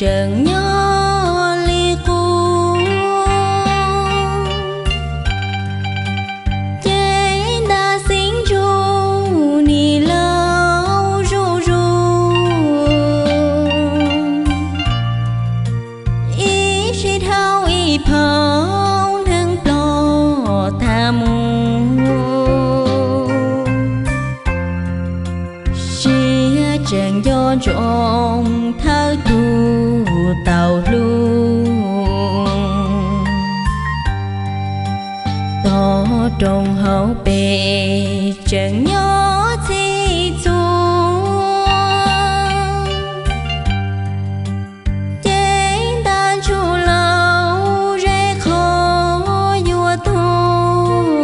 tseem nyob li qub. Ces ntaj xeeb ntsuj nim laus zuj zus, ib sij dhau ib phaum neeg ploj tag mus. Sia tseem nco ntsoov thawj tug tau hlub. Tog rooj hauv pes tseem nyob txhij txhua, ces ntaj ntsuj laus ze qhov yuav tuag.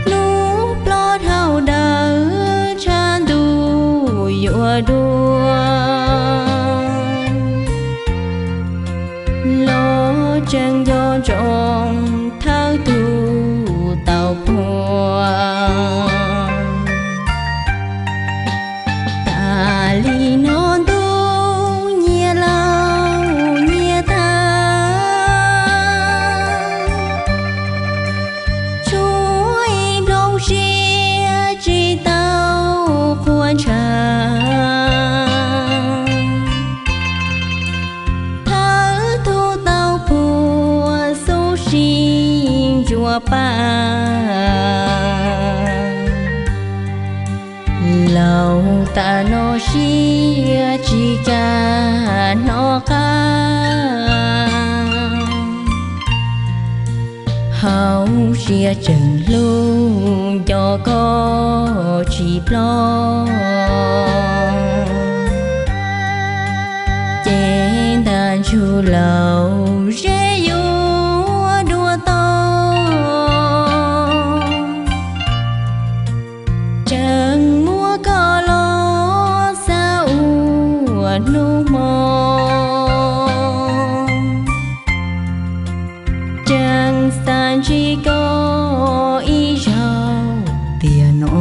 Hnub ploj dhau daws tshav ntuj yuav dua, los tseem nco ntsoov thawj tug tau puag. Tas li no ntuj nyias laus nyias tag, tshuav ib nplooj siab tsis tau qhuas ntshav. Thawj tug tau puag xub sij ntsuab paj, laus tas no siab tsis kam hnov qab. Hauv siab tseem hlub nco koj tsis ploj, ces ntaj ntsuj laus ze yuav dua tau. Tseem muab koj los xav ua hnub hmo, tseem xav ntsib koj ib zaug tiam no.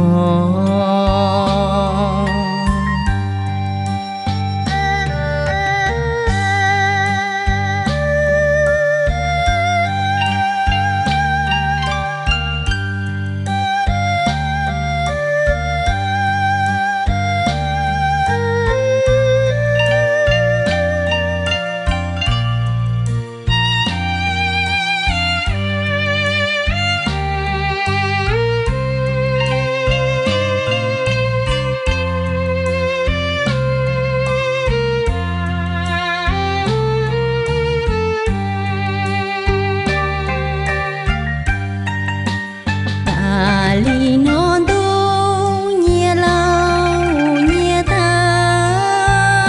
Tas li no ntuj nyias laus nyias tag,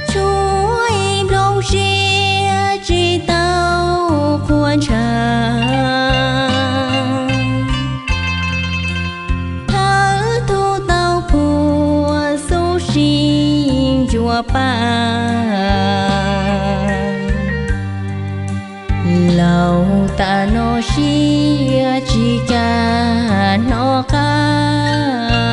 tshuav ib nplooj siab tsis tau qhuas ntshav. Thawj tug tau puag xub sij ntsuab paj, laus tas no siab tsis kam hnov qab.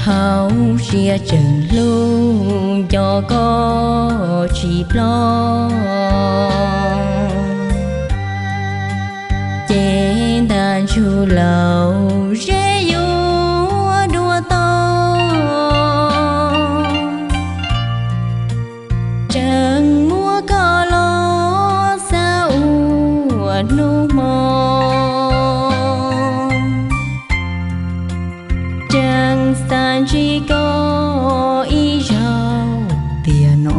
Hauv siab tseem hlub nco koj tsis ploj, ces ntaj ntsuj laus ze yuav dua tau. Tseem muab koj los xav ua hnub hmo, tseem xav ntsib koj ib zaug tiam no.